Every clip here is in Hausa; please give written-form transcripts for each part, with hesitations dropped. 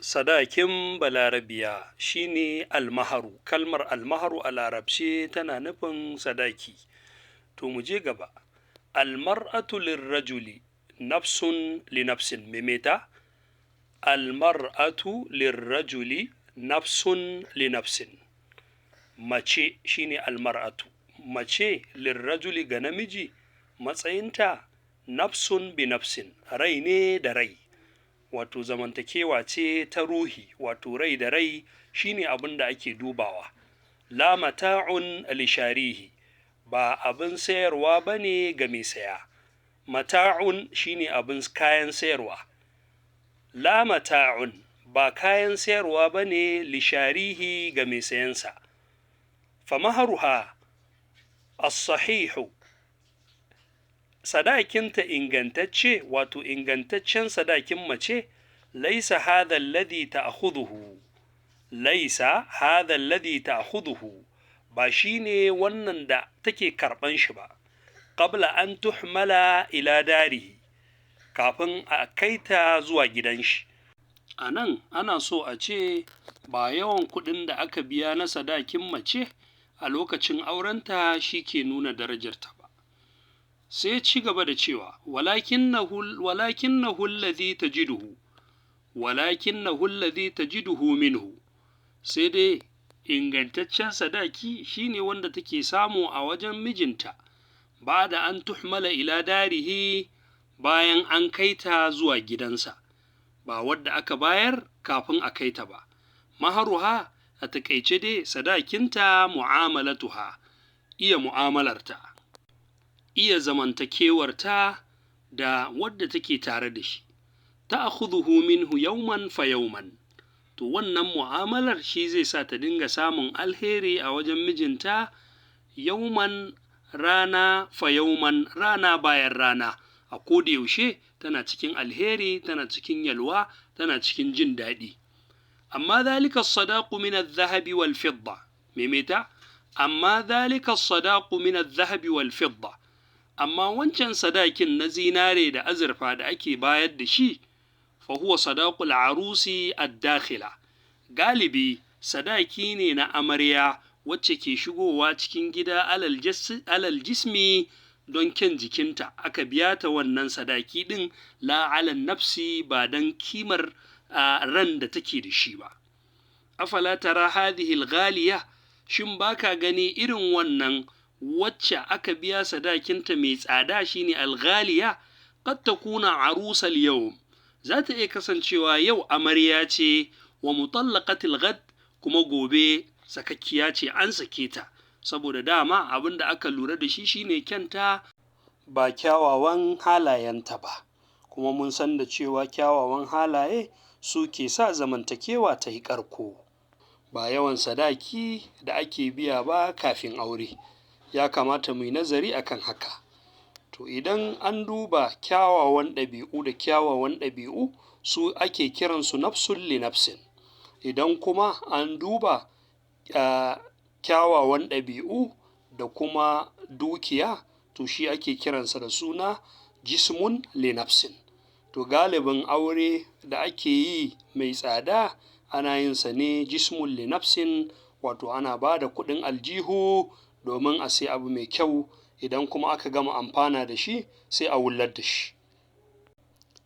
Sadakin Balarabiya shine almaharu. Kalmar almaharu a Larabce tana nufin sadaki. To, mu je gaba. Almar'atu lirrajuli nafsun li nafsin. Maimaita: almar'atu lirrajuli nafsun li nafsin. Mace shine almar'atu, mace, lirrajuli, ga namiji, matsayinta nafsun bi nafsin, rai ne da rai, wato zamantakewa ce ta ruhi, wato rai da rai shine abin da ake dubawa. La mata'un lisharihi, ba abin sayarwa ba ne ga mai saya. Mata'un shine abin kayan sayarwa. La mata'un, ba kayan sayarwa ba ne, lisharihi, ga mai sayansa. Famaharuha as-sahihu, sadakinta ingantacce, wato ingantaccen sadakin mace, laisa hadha alladhi ta'khudhuhu, laisa hadha alladhi ta'khudhuhu, ba shine wannan da take karban shi ba, qabla an tuhmala ila darihi, kafin a kaita zuwa gidan shi. A nan ana so a ce ba yawan kuɗin da aka biya na sadakin mace a lokacin aurenta shi ke nuna darajarta ba. Sai ci gaba da cewa walakinnahu alladhi tajiduhu, walakinnahu alladhi tajiduhu minhu, sai dai ingantaccen sadaki shine wanda take samu a wajen mijinta, ba da an tuhmala ila darihi, bayan an kaita zuwa gidansa, ba wadda aka bayar kafin a kaita ba. Maharuha, a taƙaice dai sadakinta, mu'amalatuha, iya mu'amalarta, iya zamantakewarta da wadda take tare da shi, ta'khudhuhu minhu yawman fa yawman. To, wannan mu'amalar shi zai sa ta dinga samun alheri a wajen mijinta, yauman, rana, fa yauman, rana bayan rana, a koda yaushe tana cikin alheri, tana cikin yalwa, tana cikin jin daɗi. Amma dhalika sadaqu min adh-dhahabi wal fidda. Maimaita: amma dhalika sadaqu min adh-dhahabi wal fidda, amma wancan sadakin na zinare da azurfa da ake bayar da shi, fa huwa sadaqul arusi ad-dakhila, galibi sadaki ne na amarya wacce ke shigowa cikin gida, alal jismi, don kyan jikinta aka biya ta wannan sadaki din, la alal nafsi, ba don kimar ran da take da shi ba. Afala tara hadhihi al-ghaliya, shin baka gani irin wannan wacce aka biya sadakinta mai tsada, shine al-ghaliya, qad takuna arusal yawm, za ta iya kasancewa yau amarya ce, wa mutallaqatil ghad, kuma gobe sakakkiya ce, an sake ta, saboda dama abin da aka lura da shi shine kyanta, ba kyawawan halayenta ba. Kuma mun san da cewa kyawawan halaye su ke sa zamantakewa ta yi ƙarko, ba yawan sadaki da ake biya ba kafin aure. Ya kamata mu yi nazari akan haka. To, idan an duba kyawawan ɗabi'u da kyawawan ɗabi'u, su ake kiransu nafsun li nafsin. Idan kuma an duba kyawawan ɗabi'u da kuma dukiya, to shi ake kiransa da suna jismun li nafsin. To, galibin aure da ake yi mai tsada ana yin sa ne jismun li nafsin, wato ana ba da kuɗin aljihu domin a sai abu mai kyau. Idan kuma aka gama amfana da shi, sai a wullar da shi.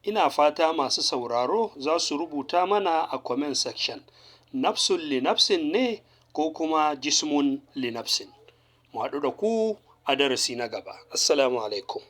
Ina fata masu sauraro za su rubuta mana a comment section, nafsun li nafsin ne ko kuma jismun li nafsin? Mu haɗu da ku a darasi na gaba. Assalamu alaikum.